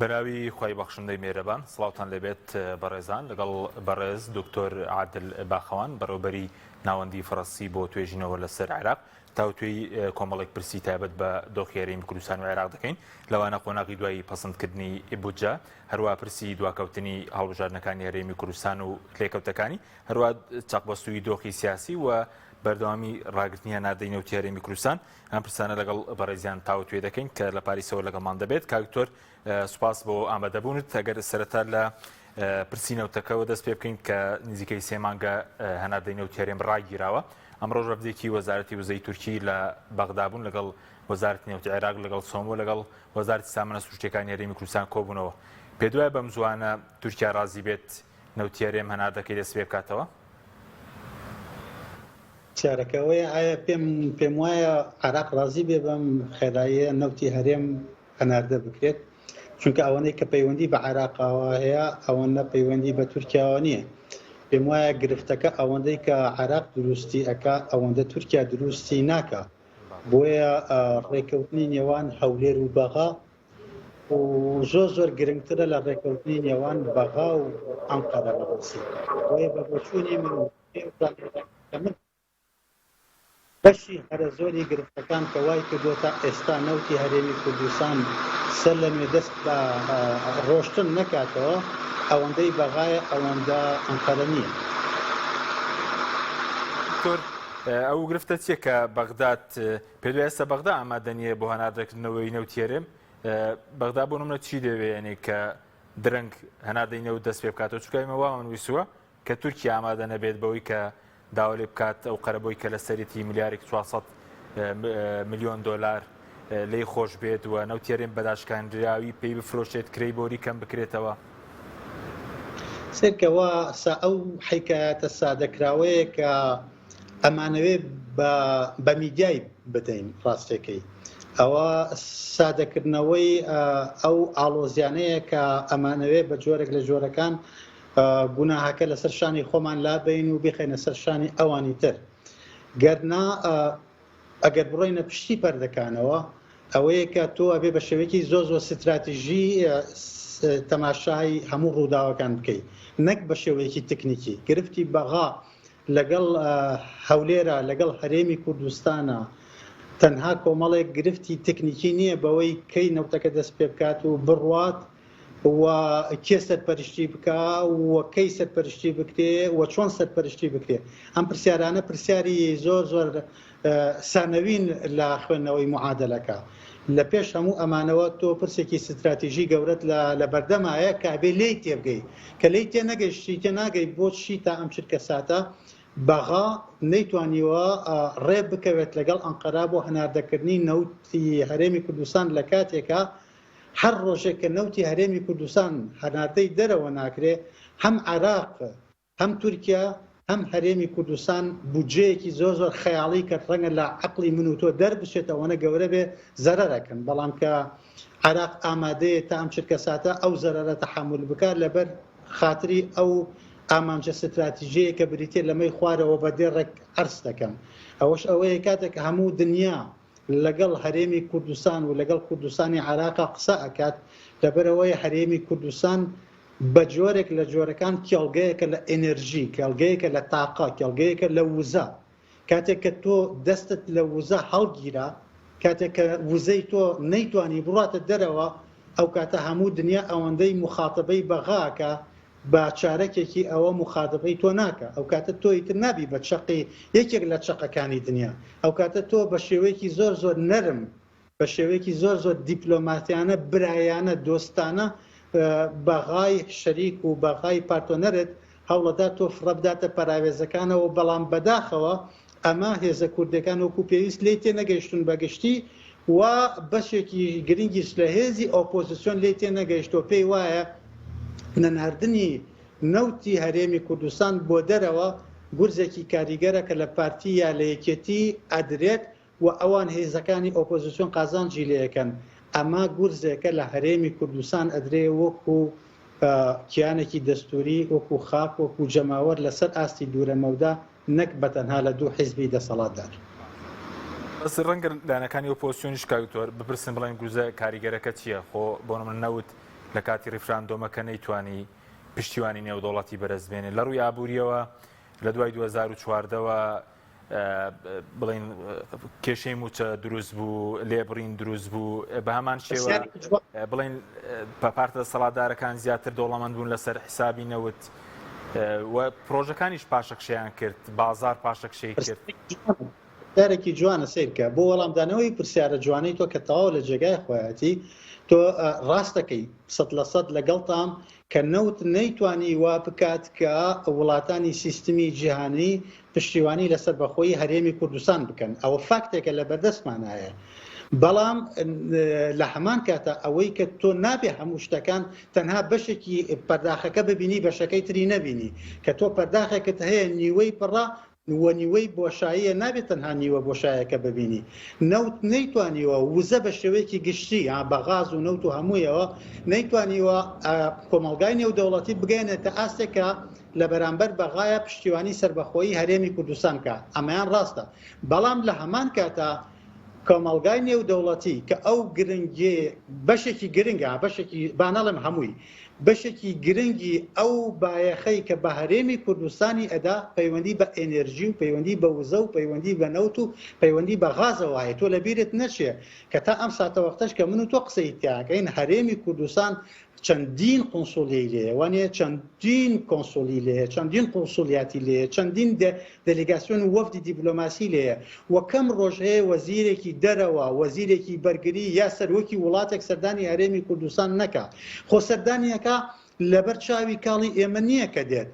بەناوی خوای بەخشندەی مێرەبان سڵاوتان لێبێت بەڕێزان لەگەڵ بەڕێز دکتۆر عادل باخەوان بەڕێوبەری ناوەندی فەڕەنسی بۆ توێژینەوە لەسەر عێراق تاوتوێی کۆمەڵێک پرسی تایبەت بە دۆخی هەرێمی کوردستان و عێراق دەکەین لەوانە قۆناغی دوای پەسەندکردنی بودجە هەروە پرسی دواکەوتنی هەڵبژاردنەکانی هەرێمی کوردستان و لێکەوتەکانی هەروە چەقبەستووی دۆخی سیاسی و بەردەوامی ڕاگرتنی هەناردەی نەوتی هەرێمی کوردستان ئەم پرسانە لەگەڵ بەڕێزیان تاوتوێ دەکەین کە لە پاریسەوە لەگەڵمان دەبێت. کاک دکتۆر سوپاس بۆ ئامادەبوونت. ئەگەر سەرەتا لە پرسی نەوتەکەوە دەست پێ بکەین کە نزیکەی سێ مانگە هەناردەی نەوتی هەرێم ڕاگیراوە. ئەمڕۆش وەفدێکی وەزارەتی وزەی تورکی لە بەغدا بوون لەگەڵ وەزارەتی نەوتی عێراق لەگەڵ سۆمۆ لەگەڵ وەزارەتی سامانە سروشتیەکانی هەرێمی کوردستان کۆبوونەوە. پێت وایە بەم زووانە تورکیا ڕازی بێت نەوتی هەرێم هەناردەکەی دەست پێ بکاتەوە؟ پرسیارەکە ئەوەیە ئایا پێم پێم وایە عێراق ڕازی بێ بەم خێراییە نەوتی هەرێم هەناردە بکرێت چونکە ئەوەنەی کە پەیوەندی بە عێراقەوە هەیە ئەوەنە پەیوەندی بە تورکیاوە نییە پێم وایە گرفتەکە ئەوەندەی کە عێراق دروستی ئەکا ئەوەندە تورکیا دروستی ناکا بۆیە ڕێکەوتنی نێوان هەولێر و بەغا و زۆر زۆر گرنگترە لە ڕێکەوتنی نێوان بەغا و ئەنقەرە بەڕاستی بۆیە بە بۆچوونی من و بەشی هەرە زۆری گرفتەکان کە وای کردووە تا ئێستا نەوتی هەرێمی کوردستان سەر لە نوێ دەست بە ڕۆشتن نەکاتەوە ئەوەندەی بەغایە ئەوەندە ئەنقەرە نییە. دکتۆر ئەو گرفتە چیە کە بەغداد پێت وایە ئێستا بەغدا ئامادە نییە بۆ هەناردەکردنەوەی نەوتی هەرێم؟ بەغدا بۆ نمونە چی دەوێ یعنی کە درەنگ هەناردەی نەوت دەست پێ بکاتەوە چونکە ئێمە وامان ویستووە کە تورکیا ئامادە نەبێت بەوەی کە داوا لێ بکات ئەو قەرەبۆی کە لەسەرێتی ملیارێک 400 ملیۆن دۆلار لێی خۆش بێت و نەوتی هەرێم بە داشکاندراوی پێی بفرۆشێت کرێی بۆری کەم بکرێتەوە. سەیرکە وا سا ئەو حیکایەتە سادەکراوەیە کە ئەمانەوێ بە بە میدیای بدەین ڕاستەکەی ئەوە سادەکردنەوەی ئەو ئاڵۆزیانەیە کە ئەمانەوێ بە جۆرێک لە جۆرەکان گوناهەکە لەسەر شانی خۆمان لابەین و بیخەینە سەر شانی ئەوانی تر. گەر نا ئەگەر بڕۆینە پشتی پەردەکانەوە ئەوەیە کە تۆ ئەبێ بە شێوەیەکی زۆر زۆر ستراتیژی تەماشای هەموو ڕووداوەکان بکەیت نەک بە شێوەیەکی تکنیکی گرفتی بەغا لەگەڵ هەولێرە لەگەڵ هەرێمی کوردستانە تەنها کۆمەڵێک گرفتی تکنیکی نییە بەوەی کەی نەوتەکە دەست پێ بکات و بڕوات و کێ سەرپەرشتی بکا و کەی سەرپەرشتی بکرێ و چۆن سەرپەرشتی بکرێ ئەم پرسیارانە پرسیاری زۆر زۆر سانەوین لە خوێندنەوەی معادلەکە لە پێش هەموو ئەمانەوە تۆ پرسێکی ستراتیژی گەورەت لە لە بەردەمایە کە ئەبێ لێی تێبگەی کە لێی تێ نەگەیشتی تێ ناگەی بۆچی تا ئەم چرکە ساتە بەغا نەیتوانیوە ڕێ بکەوێت لەگەڵ ئەنقەرە بۆ هەناردەکردنی نەوتی هەرێمی کوردستان لە کاتێکا هەر ڕۆژێک کە نەوتی هەرێمی کوردستان هەناردەی دەرەوە ناکرێ، هەم عێراق، هەم تورکیا، هەم هەرێمی کوردستان بودجەیەکی زۆر زۆر خەیاڵی کە ڕەنگە لە عەقڵی من و تۆ دەربچێت ئەوەنە گەورە بێ زەرەر ئەکەن، بەڵام کە عێراق ئامادەیە تا ئەم چرکەساتە ئەو زەرەرە تەحەمول بکات لەبەر خاتری ئەو ئامانجە ستراتیژیەیە کە بریتیە لەمەی خوارەوە بە دێڕێک عەرز دەکەم ئەوەش ئەوەیە کاتێک هەموو دنیا لەگەڵ هەرێمی کوردستان و لەگەڵ کوردستانی عێراقا قسە ئەکات، لەبەرئەوەی هەرێمی کوردستان بە جۆرێک لە جۆرەکان کێڵگەیەکە لە ئێنێرژی، کێڵگەیەکە لە تاقە، کێڵگەیەکە لە وزە. کاتێک کە تۆ دەستت لە وزە هەڵگیرا، کاتێک کە وزەی تۆ نەیتوانی بڕواتە دەرەوە، ئەو کاتە هەموو دنیا ئەوەندەی موخاتەبەی بەغا ئەکا، بە چارەکێکی ئەوە موخاتەبەی تۆ ناکا ئەوکاتە تۆ ئیتر نابی بە چەقی یەکێک لە چەقەکانی دنیا ئەوکاتە تۆ بە شێوەیەکی زۆر زۆر نەرم بە شێوەیەکی زۆر زۆر دیپلۆماتیانە برایانە دۆستانە بەغای شەریک و بەغای پارتۆنەرت هەوڵەدا تۆ فڕەبداتە پەراوێزەکانەوە بەڵام بەداخەوە ئەمە هێزە کوردەکان وەکو پێویست لێی تێنەگەیشتون بەگشتی و بەشێکی گرنگیش لە هێزی ئۆپۆزسیۆن لێی تێنەگەیشتوە پێی وایە نەناردنی نەوتی هەرێمی کوردستان بۆ دەرەوە گورزێکی کاریگەرە کە لە پارتی یا لە یەکێتی ئەدرێت و ئەوان هێزەکانی ئۆپۆزسیۆن قازانجی لێ ئەکەن ئەمە گورزێکە لە هەرێمی کوردستان ئەدرێ وەکو کیانێکی دەستوری وەکو خاک وەکو جەماوەر لەسەر ئاستی دوورە مەودا نەک بەتەنها لە دوو حیزبی دەسەڵاتدار. بەس ڕەنگە لایەنەکانی ئۆپۆزسیۆنیش کاک دکتۆر بپرسن بڵێن گورزە کاریگەرەکە چییە؟ خۆ بۆ نمونە نەوت. لە کاتی ڕیفراندۆمەکە نەیتوانی پشتیوانی نێودەوڵەتی بەرەست بێنێ لە ڕووی ئابووریەوە لە دوای 2014ەوە بڵین کێشەی موچە دروست بوو لێبڕین دروست بوو بە هەمان شێوە بڵین پارتە دەسەڵاتدارەکان زیاتر دەوڵەمەند بوون لەسەر حیسابی نەوت و پرۆژەکانیش پاشەکشەیان کرد بازار پاشەکشەی کرد. پرسیارێکی جوانە سەیرکە بۆ وەڵامدانەوەی پرسیارە جوانەی تۆ کە تەواو لە جێگای خۆیەتی تۆ ڕاستەکەی سەد لە سەد لەگەڵتام کە نەوت نەیتوانی وا بکات کە وڵاتانی سیستمی جیهانی پشتیوانی لە سەربەخۆیی هەرێمی کوردستان بکەن ئەوە فاکتێکە لە بەردەستمانایە بەڵام لە هەمان کاتە ئەوەی کە تۆ نابێ هەموو شتەکان تەنها بەشێکی پەرداخەکە ببینی بەشەکەی تری نەبینی کە تۆ پەرداخێکت هەیە نیوەی پڕە و نیوەی بۆشاییە نابێت تەنها نیوە بۆشایەکە ببینی. نەوت نەیتوانیوە وزە بە شێوەیەکی گشتی بە غاز و نەوت و هەموویەوە نەیتوانیوە کۆمەڵگای نێودەوڵەتی بگەیەنێتە ئاستێک کە لە بەرامبەر بەغایا پشتیوانی سەربەخۆیی هەرێمی کوردستان بکا. ئەمەیان ڕاستە. بەڵام لە هەمان کاتا کۆمەڵگای نێودەوڵەتی کە ئەو گرنگی بەشێکی گرنگە بەشێکی با نەڵێم هەمووی بەشێکی گرنگی ئەو بایەخەی کە بە هەرێمی کوردستانی ئەدا پەیوەندی بە ئێنێرژی و پەیوەندی بە وزە و پەیوەندی بە نەوت و پەیوەندی بە غازەوە هەیە تۆ لەبیرت نەچێ کە تا ئەم ساتەوەختەش کە من و تۆ قسەی تیاکەین هەرێمی کوردستان چەندین قونسوڵیەی لێیە وانیە چەندین کۆنسوڵی لێیە چەندین قونسوڵیاتی لێیە چەندین دەلیگاسیۆن و وەفدی دیبلۆماسی لێیە و کەم ڕۆژ هەیە وەزیرێکی دەرەوە وەزیرێکی بەرگری یا سەرۆکی وڵاتێک سەردانی هەرێمی کوردستان نەکا خۆ سەردانیەکە لەبەر چاوی کاڵی ئێمە نییە کە دێت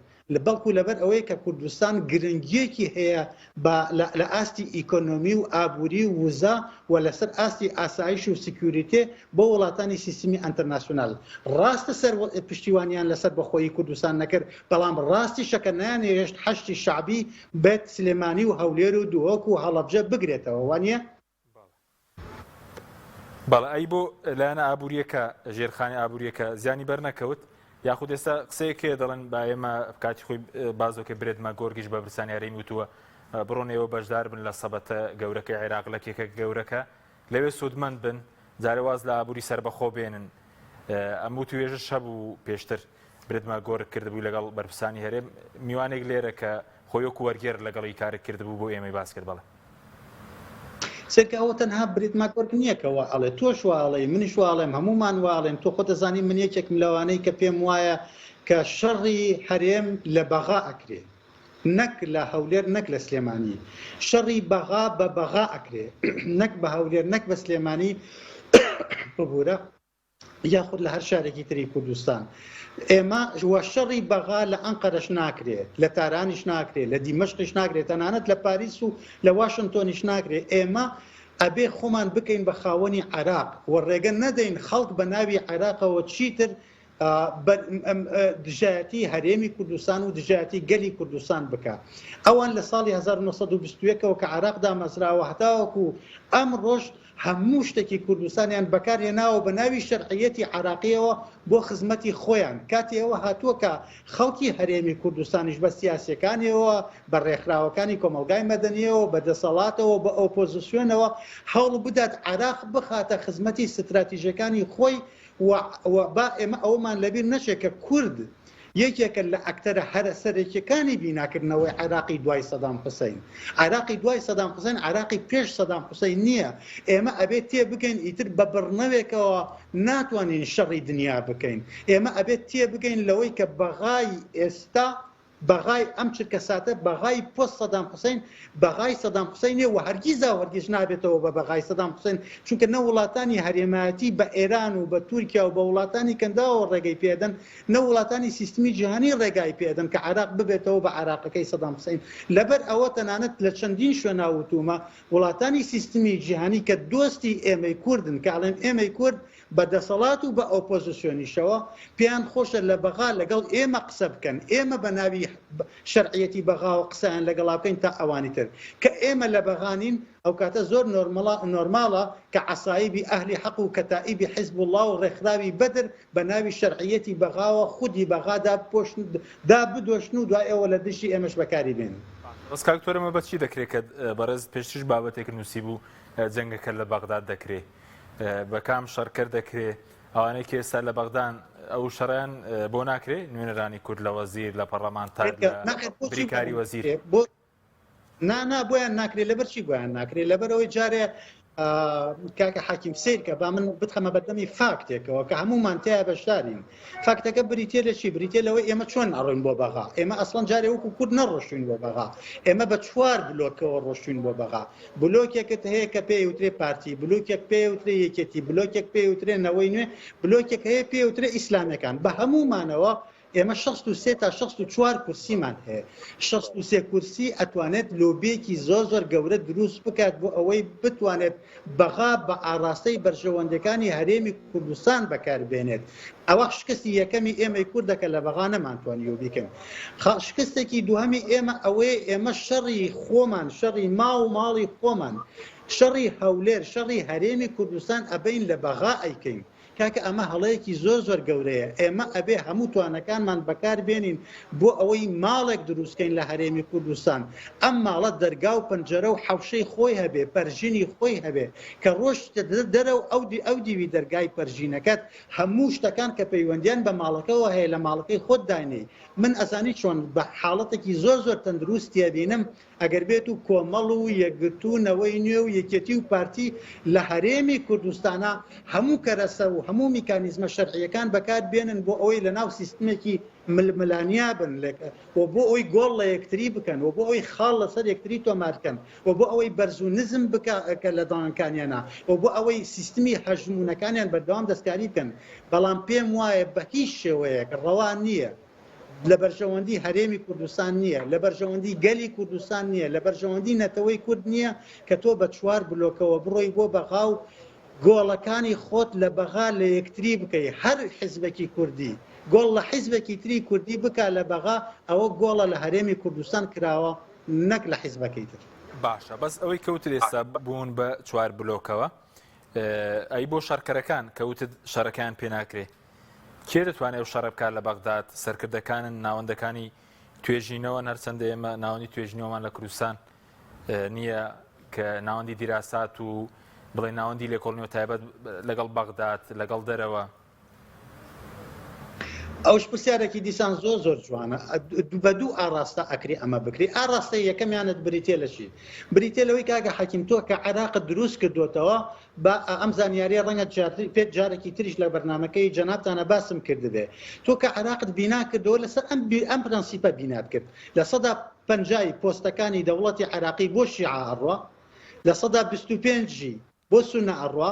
بەڵکو لەبەر ئەوەیە کە کوردستان گرنگیەکی هەیە بە لە ئاستی ئیکۆنۆمی و ئابووری و وزە و لەسەر ئاستی ئاسایش و security بۆ وڵاتانی سیستمی ئەنتەرناسیۆنال. ڕاستە سەر پشتیوانیان لە سەربەخۆیی کوردستان نەکرد، بەڵام ڕاستیشە کە نەیانهێشت حەشدی شەعبی بێت سلێمانی و هەولێر و دهۆک و هەڵەبجە بگرێتەوە، وانیە؟ بەڵێ ئەی بۆ لایەنە ئابووریەکە ژێرخانی ئابووریەکە زیانی بەر نەکەوت یاخود ئێستا قسەیەک هەیە دەڵێن با ئێمە کاتی خۆی بازۆکە برێت مەگۆرگیش بە برسانی هەرێمی وتووە بڕۆن ئێوە بەشدار بن لە سەبەتە گەورەکەی عێراق لە کێکە گەورەکە لەوێ سوودمەند بن جارێ واز لە ئابووری سەربەخۆ بێنن ئەم وتوێژش هەبوو پێشتر برێت ماگۆرگ کردبووی لەگەڵ بەرپرسانی هەرێم میوانێک لێرە کە خۆی وەکو وەرگێر لەگەڵی کارێک کردبوو بۆ ئێمەی باس کرد بەڵێ. سەیرکە ئەوە تەنها برێت ماگۆرگ نییە کە وا ئەڵێ تۆش وا ئەڵێی منیش وا ئەڵێم هەموومان وا ئەڵێن تۆ خۆت دەزانی من یەکێکم لەوانەی کە پێم وایە کە شەڕی هەرێم لە بەغا ئەکرێ نەک لە هەولێر نەک لە سلێمانی شەڕی بەغا بە بەغا ئەکرێ نەک بە هەولێر نەک بە سلێمانی ببورە یاخود لە هەر شارێکی تری کوردستان ئێمە وە شەڕی بەغا لە ئەنقەرەش ناکرێ لە تارانیش ناکرێ لە دیمەشقیش ناکرێ تەنانەت لە پاریس و لە واشنتۆنیش ناکرێ ئێمە ئەبێ خۆمان بکەین بە خاوەنی عێراق و ڕێگە نەدەین خەڵک بە ناوی عێراقەوە چیتر دژایەتی هەرێمی کوردستان و دژایەتی گەلی کوردستان بکە ئەوان لە ساڵی 1920 ەوە کە عێراق دامەزراوە هەتاوەکو ئەمڕۆش هەموو شتێکی کوردستانیان بەکار هێناوە بە ناوی شەرعیەتی عێراقیەوە بۆ خزمەتی خۆیان، کاتی ئەوە هاتووە کە خەڵکی هەرێمی کوردستانیش بە سیاسیەکانیەوە، بە ڕێکخراوەکانی کۆمەڵگای مەدەنیەوە، بە دەسەڵاتەوە، بە ئۆپۆزسیۆنەوە هەوڵ بدات عێراق بخاتە خزمەتی ستراتیژەکانی خۆی و با ئێمە ئەوەمان لەبیر نەچێت کە کورد یەکێکە لە ئەکتەرە هەرە سەرەکیەکانی بیناکردنەوەی عێراقی دوای سەدام حوسەین. عێراقی دوای سەدام حوسەین عێراقی پێش سەدام حوسەین نییە. ئێمە ئەبێت تێبگەین ئیتر بە بڕنەوێکەوە ناتوانین شەڕی دنیا بکەین. ئێمە ئەبێت تێبگەین لەوەی کە بەغای ئێستا بەغای ئەم چرکەساتە بەغای پۆست سەدام حوسەین بەغای سەدام حوسەین نیە و هەرگیزا و هەرگیز نابێتەوە بە بەغای سەدام حوسەین چونکە نە وڵاتانی هەرێمایەتی بە ئێران و بە تورکیا و بە وڵاتانی کەنداوەوە ڕێگەی پێدەن نە وڵاتانی سیستمی جیهانی ڕێگای پێدەن کە عێراق ببێتەوە بە عێراقەکەی سەدام حوسەین لەبەر ئەوە تەنانەت لە چەندین شوێنا وتومە وڵاتانی سیستمی جیهانی کە دۆستی ئێمەی کوردن کە ئەڵێن ئێمەی کورد بە دەسەڵات و بە ئۆپۆزسیۆنیشەوە پێیان خۆشە لە بەغا لەگەڵ ئێمە قسە بکەن، ئێمە بە ناوی شەرعیەتی بەغاوە قسەیان لەگەڵا بکەین تا ئەوانی تر. کە ئێمە لە بەغا نین، ئەوکاتە زۆر نۆرماڵە کە عەسایبی ئەهلی حەق و کەتائیبی حیزبوڵڵا و ڕێکخراوی بەدر بە ناوی شەرعیەتی بەغاوە خودی بەغا دابدۆشن و دوای ئەوە لە دژی ئێمەش بەکاری بێنن. بەس کاک تۆر ئەمە بە چی دەکرێ کە بەڕێزت پێشتریش بابەتێکت نووسیبوو جەنگەکە لە بەغداد دەکرێ؟ بە کام شەڕکەر دەکرێ؟ ئەوانەی کە ئێستا لە بەغدان ئەو شەڕیان بۆ ناکرێ نوێنەرانی کورد لە وەزیر لە پەڕلەمانتار لە بریکاری وەزیر؟ نا نا بۆیان ناکرێت لەبەر چی بۆیان ناکرێت لەبەر ئەوەی جارێ کاکە حاکیم سیرکە با من بتخەمە بەردەمی فاکتێکەوە کە هەمومان تیا بەشدارین فاکتەکە بریتە لە چی بریتە لەوەی ئێمە چۆن ئەڕۆین بۆ بەغا ئێمە ئەسڵەن جارێ وەکو کورد نەڕۆشتوین بۆ بەغا ئێمە بە چوار بلۆکەوە ڕۆشتوین بۆ بەغا بلۆکێکت هەیە کە پێی وترێ پارتی بلوکێک پێی وترێ یەکێتی بلۆکێک پێی وترێ نەوەی نوێ بلۆکێک هەیە پێی وترێ ئیسلامەکان بە هەمومانەوە ئێمە 63 تا 64 کورسیمان هەیە. 63 کورسی ئەتوانێت لۆبیەکی زۆر زۆر گەورە دروست بکات بۆ ئەوەی بتوانێت بەغا بە ئاڕاستەی بەرژەوەندیەکانی هەرێمی کوردستان بەکار بێنێت. ئەوە شکستی یەکەمی ئێمەی کوردە کە لە بەغا نەمانتوانیوە بیکەین. شکستێکی دووهەمی ئێمە ئەوەیە ئێمە شەڕی خۆمان، شەڕی ماو و ماڵی خۆمان، شەڕی هەولێر، شەڕی هەرێمی کوردستان ئەبەین لە بەغا ئەیکەین. کاکە ئەمە هەڵەیەکی زۆر زۆر گەورەیە، ئێمە ئەبێ هەموو توانەکانمان بەکار بێنین بۆ ئەوەی ماڵێک دروست کەین لە هەرێمی کوردستان، ئەم ماڵە دەرگا و پەنجەرە و حەوشەی خۆی هەبێ، پەرژینی خۆی هەبێ، کە ڕۆشتە دەرەو ئەو دیوی دەرگای پەرژینەکەت هەموو شتەکان کە پەیوەندیان بە ماڵەکەوە هەیە لە ماڵەکەی خۆت داینێی. من ئەزانی چۆن بە حاڵەتێکی زۆر زۆر تەندروستی ئەبینم ئەگەر بێت و کۆمەڵ و یەکگرتوو و نەوەی نوێ و یەکێتی و پارتی لە هەرێمی کوردستانا هەموو کەرەسە و هەموو میکانیزمە شەرعییەکان بەکار بێنن بۆ ئەوەی لە ناو سیستمێکی ململانیا بن و بۆ ئەوەی گۆڵ لە یەکتری بکەن و بۆ ئەوەی خاڵ لەسەر یەکتری تۆمار بکەن و بۆ ئەوەی بەرز و نزم بکە لە دانکانیانا و بۆ ئەوەی سیستمی هەژموونەکانیان بەردەوام دەستکاری بکەن بەڵام پێم وایە بە هیچ شێوەیەک ڕەوا نییە لە بەرژەوەندی هەرێمی کوردستان نییە، لە بەرژەوەندی گەلی کوردستان نییە، لە بەرژەوەندی نەتەوەی کورد نییە کە تۆ بە چوار بلۆکەوە بڕۆی بۆ بەغا و گۆڵەکانی خۆت لە بەغا لە یەکتری بکەی، هەر حیزبێکی کوردی گۆڵ لە حیزبێکی تری کوردی بکا لە بەغا ئەوە گۆڵە لە هەرێمی کوردستان کراوە نەک لە حیزبەکەی تر. باشە بەس ئەوەی کە وتت ئێستا بوون بە چوار بلۆکەوە ئەی بۆ شەڕکەرەکان کە وتت شەڕەکەیان پێ ناکرێ کێ دەتوانێت ئەو شەڕە بکات لە بەغداد؟ سەرکردەکانن، ناوەندەکانی توێژینەوەن، هەرچەندە ئێمە ناوەندی توێژینەوەمان لە کوردستان نییە کە ناوەندی دیراسات و بڵێ ناوەندی لێکۆڵینەوە تایبەت لەگەڵ بەغداد لەگەڵ دەرەوە. ئەوش پرسیارێکی دیسان زۆر زۆر جوانە بە دوو ئاراستە ئەکری ئەمە بکری ئاراستە یەکەمیانت بریتە لە چی بریتە لەوەی کاکە حەکیم تۆ کە عێراقت دروست کردوتەوە با ئەم زانیاریە ڕەنگە جارتر پێت جارێکی تریش لە بەرنامەکەی جەنابتانە باسم کردبێ تۆ کە عێراقت بینا کردەوە لەسەر ئەم ئەم پرەنسیپە بینات کرد 50%ی پۆستەکانی دەوڵەتی عێراقی بۆ شیعە ئەڕوا 25%ی بۆ سونە ئەڕوا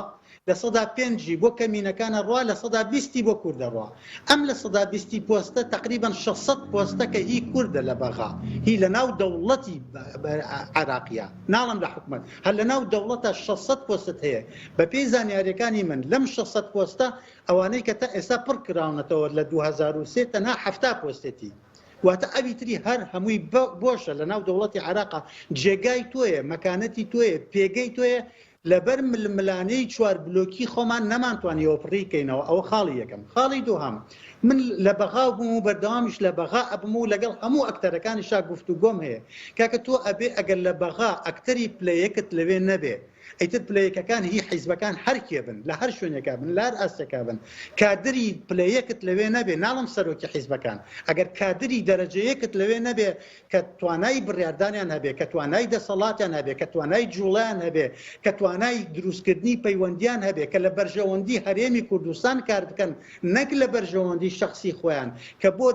5%ی بۆ کەمینەکان ئەڕوا 20%ی بۆ کورد ئەڕوا ئەم 20%ی پۆستە تقریبا 600 پۆستە کە هی کوردە لە بەغا هی لە ناو دەوڵەتی عێراقیە ناڵم لە حکومەت هەر لە ناو دەوڵەتا 600 پۆستت هەیە بە پێی زانیاریەکانی من لەم 600 پۆستە ئەوانەی کە تا ئێستا پڕ کراونەتەوە لە 2003 تەنها 70 پۆستێتی واتە ئەوی تری هەر هەمووی بۆشە لە ناو دەوڵەتی عێراقا جێگای تۆیە مەکانەتی تۆیە پێگەی تۆیە لەبەر ململانێی چوار بلۆکی خۆمان نەمانتوانیەوە پڕی کەینەوە ئەوە خاڵی یەکەم خاڵی دووهەم من لە بەغا بووم و بەردەوامیش لە بەغا ئەبم و لەگەڵ هەموو ئەکتەرەکانیشا گفتوگۆم هەیە کاکە تۆ ئەبێ ئەگەر لە بەغا ئەکتەری پلە یەکت لەوێ نەبێ ئیتر پلە یەکەکان هی حیزبەکان هەر کێ بن لە هەر شوێنێکا بن لە هەر ئاستێکا بن کادری پلە یەکت لەوێ نەبێ ناڵم سەرۆکی حیزبەکان ئەگەر کادری دەرەجە یەکت لەوێ نەبێ کە توانای بڕیاردانیان هەبێ، کە توانای دەسەڵاتیان هەبێ، کە توانای جوڵەیان هەبێ، کە توانای دروستکردنی پەیوەندیان هەبێ، کە لە بەرژەوەندی هەرێمی کوردستان کار بکەن نەک لە بەرژەوەندی شەخسی خۆیان، کە بۆ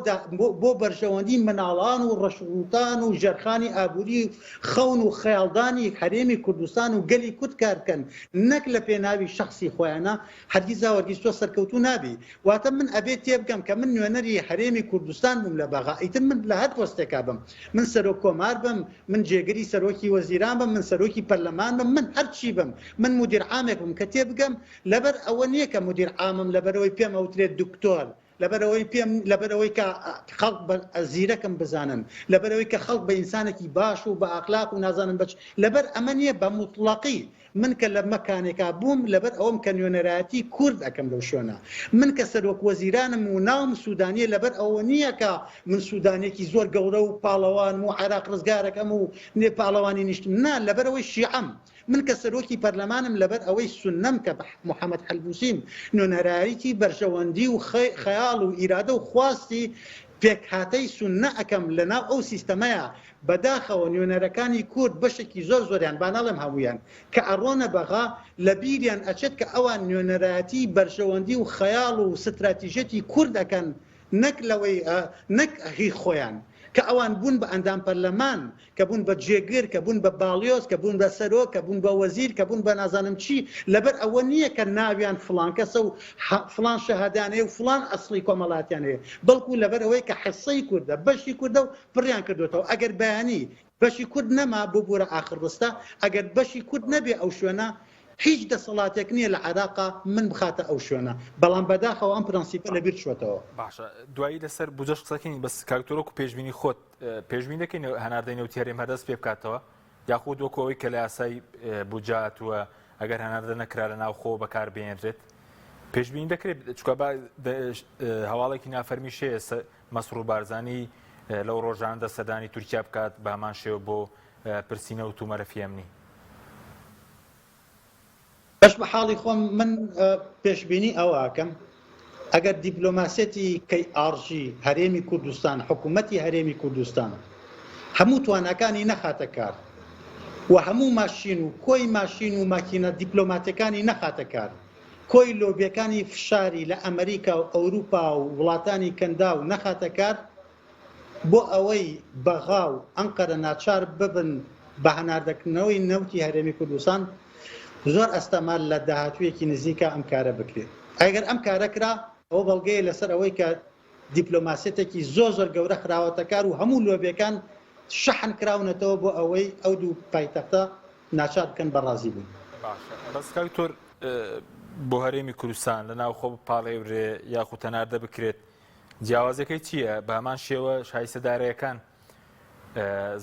بۆ بەرژەوەندی مناڵان و ڕەشڕووتان و ژێرخانی ئابووری و خەون و خەیاڵدانی هەرێمی کوردستان و گەلی کورد کار بکەن نەک لە پێناوی شەخسی خۆیانا، هەرگیزاوهەرگیز تۆ سەرکەوتوو نابی. واتە من ئەبێ تێبگەم کە من نوێنەری هەرێمی کوردستان بووم لە بەغا ئیتر من لە هەر پۆستێکا بم من سەرۆک کۆمار بم من جێگری سەرۆکی وەزیران بم من سەرۆکی پەرلەمان بم من هەرچی بم من مدیر عامێک بم کە تێبگەم لەبەر ئەوە نییە کە مدیر عامم لەبەرئەوەی پێم ئەوترێت دکتۆر لەبەرئەوەی پێم لەبەرئەوەی کە خەڵک بە زیرەکم بزانن لەبەرئەوەی کە خەڵک بە ئینسانێکی باش و بە ئەخلاق و نازانم بەچ لەبەر ئەمە نییە بە موتڵەقی من کە لە مەکانێکا بووم لەبەر ئەوەم کە نوێنەرایەتی کورد ئەکەم لەو شوێنە. من کە سەرۆک وەزیرانم و ناوم سودانیە لەبەر ئەوە نییە کە من سودانیەکی زۆر گەورە و پاڵەوانم و عێراق ڕزگارەکەم و پاڵەوانی نیشتم نا لەبەر ئەوەی شیعەم. من کە سەرۆکی پەرلەمانم لەبەر ئەوەی سوننەم کە محەمەد حەلبوسیم نوێنەرایەتی بەرژەوەندی و خەیاڵ و ئیرادە و خواستی پێکهاتەی سوننە ئەکەم لەناو ئەو سیستەمەیا، بەداخەوە نوێنەرەکانی کورد بەشێکی زۆر زۆریان با نەڵێم هەموویان کە ئەڕۆنە بەغا لە بیریان ئەچێت کە ئەوان نوێنەرایەتی بەرژەوەندی و خەیاڵ و ستراتیژیەتی کورد ئەکەن نەک لەوەی نەک هی خۆیان کە ئەوان بوون بە ئەندام پەرلەمان کە بوون بە جێگر کە بوون بە باڵیۆز کە بوون بە سەرۆک کە بوون بە وەزیر کە بوون بە نازانم چی لەبەر ئەوە نییە کە ناویان فڵان کەسە و فڵان شەهادەیان هەیە و فڵان ئەسڵی کۆمەڵاتیان هەیە بەڵکو لەبەر ئەوەی کە حسەی کوردە بەشی کوردە و پڕیان کردوێتەوە ئەگەر بەیانی بەشی کورد نەما ببورە ئاخر ڕستە ئەگەر بەشی کورد نەبێ ئەو شوێنە هیچ دەسەڵاتێک نییە لە عێراقا من بخاتە ئەو شوێنە، بەڵام بەداخەوە ئەم پرەنسیپە لەبیر چووەتەوە. باشە دوایی لەسەر بودجەش قسەکەین بەس کاک تۆ وەکو پێشبینی خۆت پێشبینی دەکەین هەناردەی نەوتی هەرێم هەر دەست پێ بکاتەوە یاخود وەکو ئەوەی کە لە یاسای بودجە هاتووە ئەگەر هەناردە نەکرا لە ناوخۆ بەکار بێنرێت پێشبینی دەکرێت چکە با هەواڵێکی نافەرمیش هەیە مەسرور بارزانی لەو ڕۆژانەدا سەردانی تورکیا بکات بە هەمان شێوە بۆ پرسی نەوت و مەلەفی ئەمنی. بەش بە حاڵی خۆم من پێشبینی ئەوە ئەکەم ئەگەر دیپلۆماسیەتی کەی ئاڕژی هەرێمی کوردستان حکوومەتی هەرێمی کوردستان هەموو تواناکانی نەخاتە کار و هەموو ماشین و کۆی ماشین و ماکینە دیپلۆماتەکانی نەخاتە کار کۆی لۆبیەکانی فشاری لە ئەمریکا و ئەوروپا و وڵاتانی کەنداو نەخاتە کار بۆ ئەوەی بەغا و ئەنقەرە ناچار ببن بە هەناردەکردنەوەی نەوتی هەرێمی کوردستان، زۆر ئەستەمە لە داهاتوویەکی نزیکا ئەم کارە بکرێت. ئەگەر ئەم کارە کرا، ئەوە بەڵگەیە لەسەر ئەوەی کە دیپلۆماسیەتێکی زۆر زۆر گەورە خراوەتە کار و هەموو لۆبیەکان شەحن کراونەتەوە بۆ ئەوەی ئەو دوو پایتەختە ناچار بکەن بە ڕازی بوون. باشە بەس کاک دکتۆر بۆ هەرێمی کوردستان لە ناوخۆ بپاڵێورێ یاخود هەناردە بکرێت جیاوازیەکەی چییە؟ بە هەمان شێوە شایستە دارایەکان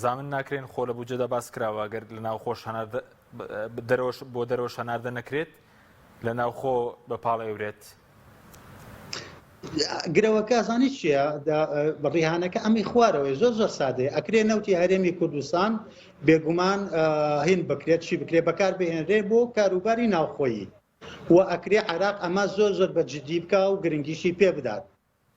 زامن ناکرێن خۆ لە بودجەدا باس کراوە گەر لە ناوخۆش هەناردە دەرەوەش بۆ دەرەوەش هەناردە نەکرێت لە ناوخۆ بە پاڵێورێت. گرەوەکە زانی چییە ڕیهانەکە ئەمەی خوارەوەی زۆر زۆر سادەیە ئەکرێ نەوتی هەرێمی کوردستان بێگومان هین بکرێت چی بکرێت بەکار بهێنرێ بۆ کاروباری ناوخۆیی و ئەکرێ عێراق ئەمە زۆر زۆر بە جدی بکا و گرنگیشی پێ بدات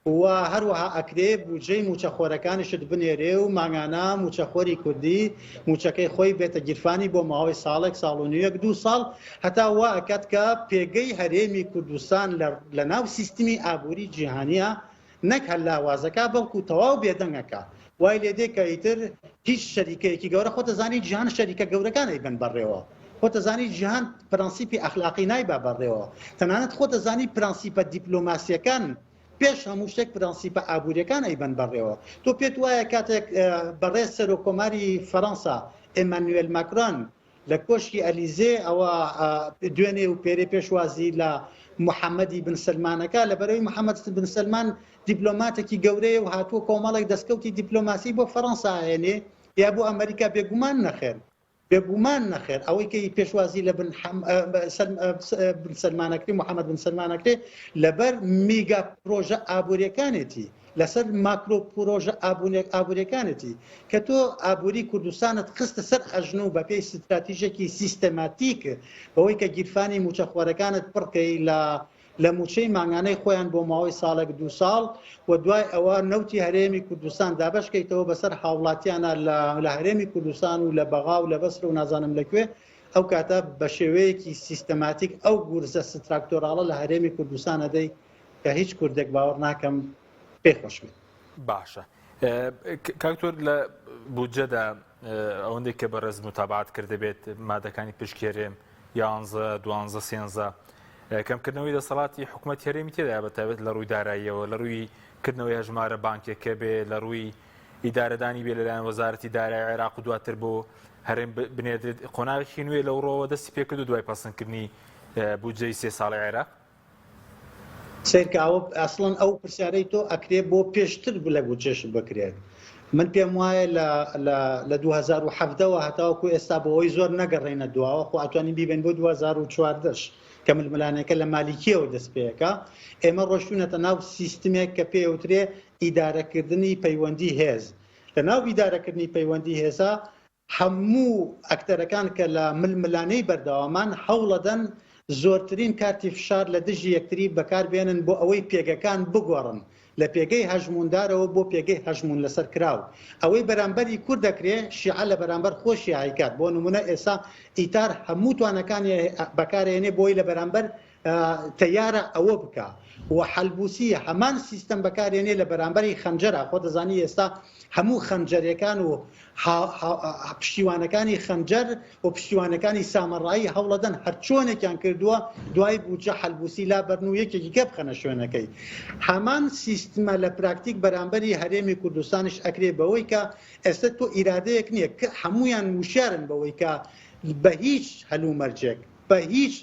و هەروەها ئەکرێ بودجەی مووچەخۆرەکانیشت بنێرێ و مانگانە مووچەخۆری کوردی مووچەکەی خۆی بێتە گیرفانی بۆ ماوەی ساڵێک ساڵ و نیوێک دوو ساڵ هەتا وا ئەکات کە پێگەی هەرێمی کوردستان لە ناو سیستمی ئابووری جیهانیە نەک هەر لاوازەکا بەڵکو تەواو بێدەنگەکا وای لێدێ کە ئیتر هیچ شەریکەیەکی گەورە خۆتەزانی جیهان شەریکە گەورەکان ئەیبەن بەڕێوە خۆتەزانی جیهان پرەنسیپی ئەخلاقی نایبا بەڕێوە تەنانەت خۆتەزانی پرەنسیپە دیپلۆماسیەکان پێش هەموو شتێک پرەنسیپە ئابووریەکان ئەیبەن بەڕێوە تۆ پێت وایە کاتێک بەڕێز سەرۆک کۆماری فەرەنسا ئێمانوێل ماکرۆن لە کۆشکی ئەلیزێ ئەوە دوێنێ و پێرێ پێشوازی لە محەممەدی بن سەلمانەکە لەبەرەوەی محەممەد بن سەلمان دیپلۆماتێکی گەورەیە و هاتووە کۆمەڵێک دەستکەوتی دیپلۆماسی بۆ فەڕەنسا هێنێ یا بۆ ئەمریکا بێگومان نەخێر بێگومان نەخێر ئەوەی کە پێشوازی لە بن بن سەلمانەکری محەممەد بن سەلمانەکرێ لەبەر میگا پرۆژە ئابووریەکانێتی لەسەر ماکرۆ پرۆژە ئابووریەکانێتی کە تۆ ئابووری کوردستانت خستە سەر ئەژنۆ و بەپێی ستراتیژێکی سیستەماتیک بەوەی کە گیرفانی مووچەخۆرەکانت پڕکەی لە لە مووچەی مانگانەی خۆیان بۆ ماوەی ساڵێک دوو ساڵ و دوای ئەوە نەوتی هەرێمی کوردستان دابەشکەیتەوە بەسەر هاوڵاتیانە لە هەرێمی کوردستان و لە بەغا و لە بەسرە و نازانم لە کوێ ئەو کاتە بە شێوەیەکی سیستەماتیک ئەو گورزە ستراکتۆراڵە لە هەرێمی کوردستان ئەدەی کە هیچ کوردێک باوەڕ ناکەم پێی خۆش بێت. باشە کاک تۆر لە بودجەدا ئەوەندەی کە بەڕێز متابعات کردبێت مادەکانی پشکی هەرێم یانزە دوانزە سێنزە کەمکردنەوەی دەسەڵاتی حکوومەت هەرێمی تێدا بە تایبەت لە ڕووی داراییەوە لە ڕووی کردنەوەی هەژمارە بانکێکە بێ لە ڕووی ئیدارەدانی بێ لەلایەن وەزارەتی دارای عێراق و دواتر بۆ هەرێم بنێردرێت قۆناغێکی نوێ لەو ڕۆوە دەستی پێکرد و دوای پەسەندکردنی بودجەی سێ ساڵی عێراق سەیرکە ئەوە ئەسڵەن ئەو پرسیارەی تۆ ئەکرێ بۆ پێشتر لە بودجەش بکرێت من پێم وایە لە لە لە 2017 وە هەتاوەکو ئێستا بۆ ئەوەی زۆر نەگەڕێنە دواوە خۆ ئەتوانین بیبەین بۆ 2014 کە ململانێکە لە مالیکیەوە دەست پێەکە ئێمە ڕۆشتونەتە ناو سیستمێک کە پێوترێ ئیدارەکردنی پەیوەندی هێز لە ناو ئیدارەکردنی پەیوەندی هێزا. هەموو ئەکتەرەکان کە لە ململانێی بەردەوامان هەوڵەدەن زۆرترین کارتی فشار لە دژی یەکتری بەکار بێنن بۆ ئەوەی پێگەکان بگۆڕن لە پێگەی هەژمووندارەوە بۆ پێگەی هەژموون لەسەر کراو. ئەوەی بەرامبەری کورد دەکرێ شیعە لە بەرامبەر خۆشی ئەیکات بۆ نموونە ئێستا ئیتار هەموو توانەکانی بەکارئێنێ بۆی لە بەرامبەر تەیارە ئەوە بکا و حەلبوسی هەمان سیستەم بەکارێنێ لە بەرامبەری خەنجەرا خۆ دەزانی ئێستا هەموو خەنجەرەکان و پشتیوانەکانی خەنجەر و پشتیوانەکانی سامەڕایی هەوڵەدەن هەرچۆنێکیان کردووە دوای بودجە حەلبوسی لابەرن و یەکێکی کە بخەنە شوێنەکەی هەمان سیستمە لە پراکتیک بەرامبەری هەرێمی کوردستانیش ئەکرێ بەوەی کە ئێستا تۆ ئیرادەیەک نییە کە هەمویان وشیارن بەوەی کە بە هیچ هەلومەرجێک بە هیچ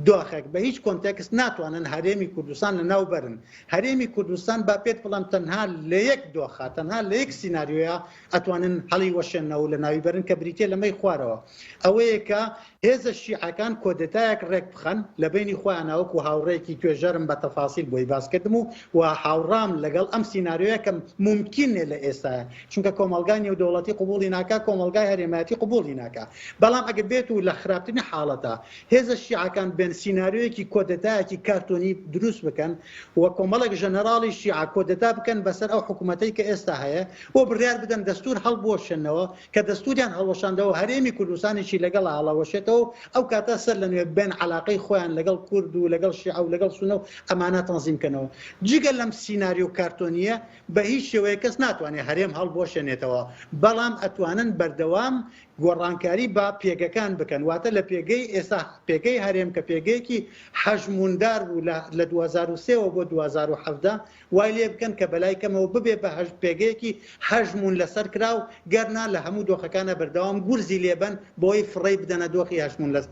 دۆخێک، بە هیچ کۆنتێکست ناتوانن هەرێمی کوردستان لەناو بەرن. هەرێمی کوردستان با پێت بڵێم تەنها لە یەک دۆخا، تەنها لە یەک سیناریۆیا ئەتوانن هەڵیوەشێننەوە و لەناوی بەرن کە بریتیە لەمەی خوارەوە. ئەوەیە کە هێزە شیعەکان کۆدێتایەک ڕێک بخەن لە بەینی خۆیانا وەکو هاوڕێیەکی توێژەرم بە تەفاسیل بۆی باس کردم و و هاوڕام لەگەڵ ئەم سیناریۆیە کە مومکین نیە لە ئێستایا چونکە کۆمەڵگای نێودەوڵەتی قبوڵی ناکا، کۆمەڵگای هەرێمایەتی قبوڵی ناکا. بەڵام ئەگەر بێت و لە خراپترین حاڵەتا هێزە شیعەکان بێن سیناریۆیەکی کۆدەتایەکی کارتۆنی دروست بکەن و کۆمەڵێک ژەنەراڵی شیعە کۆدەتا بکەن بەسەر ئەو حکوومەتەی کە ئێستا هەیە و بڕیار بدەن دەستور هەڵبوەشێنەوە کە دەستوریان هەڵوەشاندەوە هەرێمی کوردستانیشی لەگەڵا هەڵەوەشێتەوە و ئەو کاتە سەر لە نوێ بێن عەلاقەی خۆیان لەگەڵ کورد و لەگەڵ شیعە و لەگەڵ سونە و ئەمانە تەنزیم کەنەوە. جگە لەم سیناریۆ کارتۆنییە بە هیچ شێوەیەک کەس ناتوانێت هەرێم هەڵبوەشێنێتەوە، بەڵام ئەتوانن بەردەوام گۆڕانکاری بە پێگەکان بکەن، واتە لە پێگەی ئێستا پێگەی هەرێم کە پێگەیەکی هەژمووندار بوو لە لە 2003 وە بۆ 2017 وای لێ بکەن کە بەلای کەمەوە ببێ بە پێگەیەکی هەژموون لەسەر کراو، گەرنا لە هەموو دۆخەکانا بەردەوام گورزی لێ بەن بۆی فڕێی بدەنە دۆخی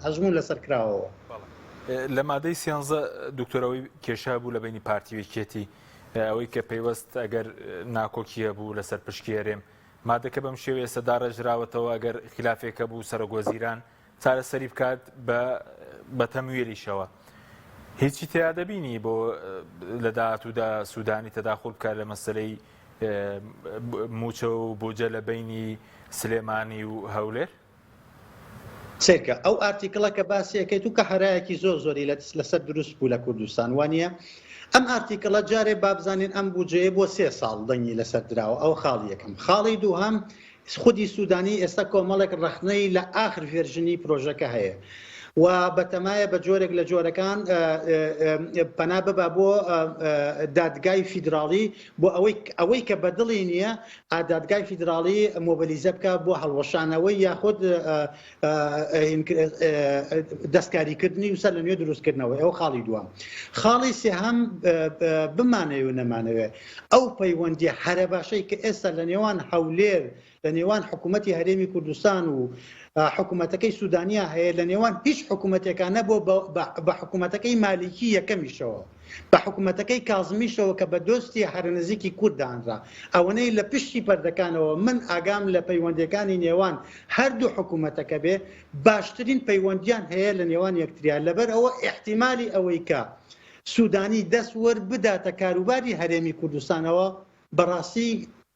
هەژموون لەسەر کراوەوە. بەڵێ. لە مادەی سیانزە دکتۆر ئەوەی کێشە هەبوو لە بەینی پارتی و یەکێتی ئەوەی کە پەیوەست ئەگەر ناکۆکی هەبوو لەسەر پشکی هەرێم مادەکە بەم شێوەیە ئێستا داڕێژراوەتەوە ئەگەر خلافێک هەبوو سەرۆک وەزیران چارەسەری بکات بە بە تەمویلیشەوە هیچی تیا دەبینی بۆ لە داهاتوودا سوودانی تەداخول بکات لە مەسلەی موچە و بودجە لە بینی سلێمانی و هەولێر؟ سەیرکە ئەو article ە کە باسی ئەکەیت و کە هەرایەکی زۆر زۆری لەسەر دروست بوو لە کوردستان وانە ئەم article ە جارێ بابزانین ئەم بودجەیە بۆ سێ ساڵ دەنگی لەسەر دراوە ئەو خاڵی یەکەم خاڵی دووهەم خودی سوودانی ئێستا کۆمەڵێک ڕەخنەی لە ئاخر version ی پرۆژەکە هەیە و بەتەمایە بە جۆرێک لە جۆرەکان پەنا ببا بۆ دادگای فیدراڵی بۆ ئەوەی ئەوەی کە بەدڵی نییە دادگای فیدراڵی مۆبلیزە بکە بۆ هەڵوەشانەوەی یاخود دەستکاریکردنی و سەر لە نوێ دروستکردنەوەی ئەو خاڵی دووەم خاڵی سێهەم بمانەوێ و نەمانەوێ ئەو پەیوەندی هەرە باشەی کە ئێستا لە نێوان هەولێر لە نێوان حکوومەتی هەرێمی کوردستان و حکوومەتەکەی سوودانیا هەیە لە نێوان هیچ حکوومەتێکا نەبووە بە حکوومەتەکەی مالیکی یەکەمیشەوە بە حکوومەتەکەی کازمیشەوە کە بە دۆستی هەرە نزیکی کورد دانرا ئەوەنەی لە پشتی پەردەکانەوە من ئاگام لە پەیوەندیەکانی نێوان هەردوو حکوومەتەکە بێ باشترین پەیوەندیان هەیە لە نێوان یەکتریا لەبەر ئەوە ئیحتیمالی ئەوەی کە سوودانی دەست وەربداتە کاروباری هەرێمی کوردستانەوە بەڕاستی